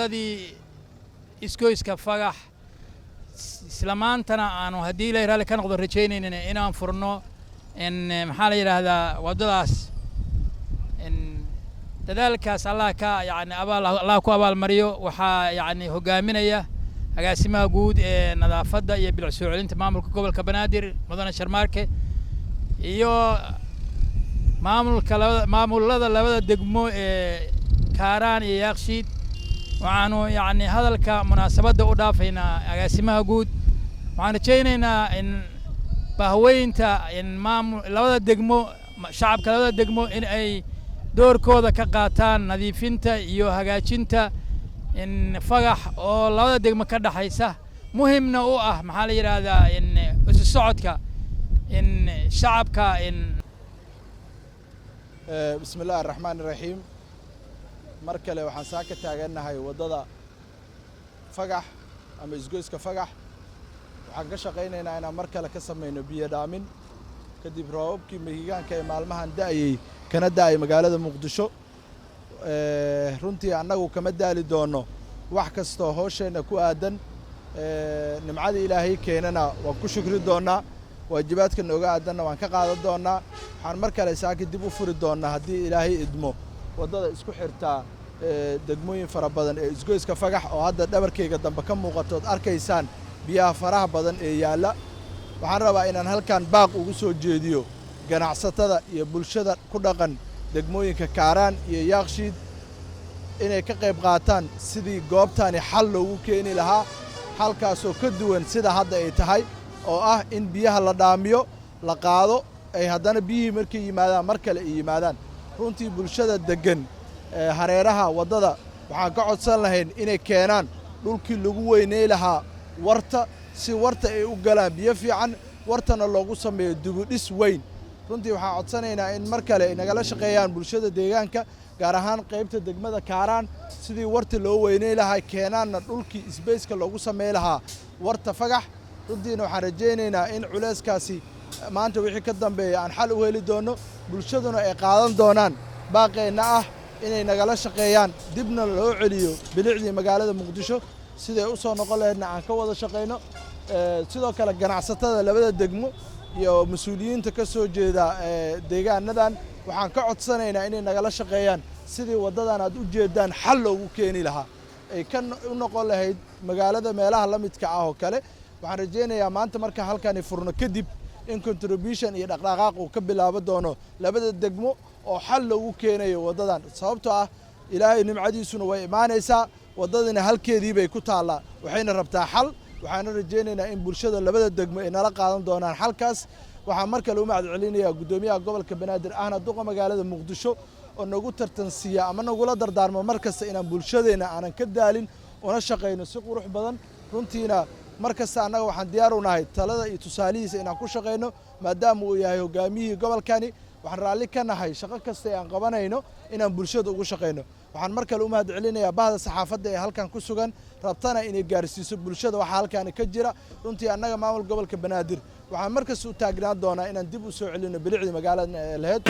waddadii Iskoyska Fagax, isla maantana aanu haddii Ilahay raalli ka noqdo rajaynaynin inaan furno in maxaa la yidhaahdaa waddadaas. In dadaalkaas Allah ka yani abaal, Allah ku abaalmariyo. Waxaa yani hogaaminaya agaasimaha guud ee nadaafadda iyo bilic soo celinta maamulka gobolka Banaadir, mudane Sharmaarke, iyo maamulka labada maamulada labada degmo ee Kaaraan iyo Yaaqshiid. Waxaanu yacni hadalka munaasabadda u dhaafaynaa agaasimaha guud. Waxaan rajaynaynaa in bahweynta in maamul labada degmo, shacabka labada degmo in ay doorkooda ka qaataan nadiifinta iyo hagaajinta in Fagax oo labada degmo ka dhaxaysa, muhimna u ah maxaa la yidhaahdaa in isu socodka in shacabka in Bismi illaahi araxmaan iraxiim. Mar kale waxaan saa ka taagannahay waddada Fagax ama Isgoyska Fagax. Waxaan ka shaqaynaynaa inaan mar kale ka samayno biyo dhaamin kadib roobabkii mahigaanka ee maalmahan da'ayey kana da'ay magaalada Muqdisho. Runtii annagu kama daali doonno wax kastoo hoosheenna ku aadan. Nimcada Ilaahay keenana waan ku shukri doonnaa, waajibaadka nooga aadanna waan ka qaadan doonnaa. Waxaan mar kale saaki dib u furi doonnaa, haddii Ilaahay idmo, waddada isku xirtaa degmooyin fara badan ee Isgoyska Fagax oo hadda dhabarkayga dambe ka muuqato ood arkaysaan biyaha faraha badan ee yaalla. Waxaan rabaa inaan halkan baaq ugu soo jeediyo ganacsatada iyo bulshada ku dhaqan degmooyinka Kaaraan iyo Yaaqshiid inay ka qayb qaataan sidii goobtani xal loogu keeni lahaa, xalkaasoo ka duwan sida hadda ay tahay, oo ah in biyaha la dhaamiyo, la qaado, ay haddana biyihii markay yimaadaan mar kale ay yimaadaan. Runtii bulshada deggan hareeraha waddada waxaan ka codsan lahayn inay keenaan dhulkii lagu weyney lahaa warta, si warta ay u galaan biyo fiican, wartana loogu sameeyo dibudhis weyn. Runtii waxaan codsanaynaa in mar kale ay nagala shaqeeyaan bulshada deegaanka, gaar ahaan qaybta degmada Kaaraan, sidii warta loo weyney lahaa, keenaanna dhulkii sbaceka loogu samey lahaa warta Fagax. Runtiina waxaan rajaynaynaa in culayskaasi maanta wixii ka dambeeya aan xal u heli doonno, bulshaduna ay qaadan doonaan baaqeenna ah inay nagala shaqeeyaan, dibna loo celiyo bilicdii magaalada Muqdisho siday u soo noqon lahaydna aan ka wada shaqayno. Sidoo kale ganacsatada labada degmo iyo mas-uuliyiinta ka soo jeeda deegaanadan waxaan ka codsanaynaa inay nagala shaqeeyaan sidii waddadan aad u jeedaan xal loogu keeni lahaa, ay ka u noqon lahayd magaalada meelaha la midka ah oo kale. Waxaan rajaynayaa maanta marka halkani furno kadib in contribution iyo dhaqdhaqaaq uu ka bilaabo doono labada degmo oo xal loogu keenayo waddadan, sababtoo ah Ilaahay nimcadiisuna way imaanaysaa, waddadina halkeedii bay ku taallaa, waxayna rabtaa xal. Waxaana rajaynaynaa in bulshada labada degmo ay nala qaadan doonaan xalkaas. Waxaan mar kale u mahad celinayaa guddoomiyaha gobolka Banaadir ahna duqa magaalada Muqdisho oo nagu tartansiiya ama nagula dardaarmo mar kasta inaan bulshadeenna aanan ka daalin una shaqayno si qurux badan. Runtiina mar kasta annaga waxaan diyaar u nahay talada iyo tusaalihiisa inaan ku shaqayno, maadaama uu yahay hogaamiyihii gobolkani. Waxaan raalli ka nahay shaqo kasta ee aan qabanayno inaan bulshada ugu shaqayno. Waxaan mar kale u mahad celinayaa bahda saxaafadda ee halkan ku sugan, rabtana inay gaarsiiso bulshada waxa halkaani ka jira. Runtii annaga maamul gobolka Banaadir waxaan mar kasta u taagnaan doonaa inaan dib u soo celino bilicdii magaalada ee lahayd.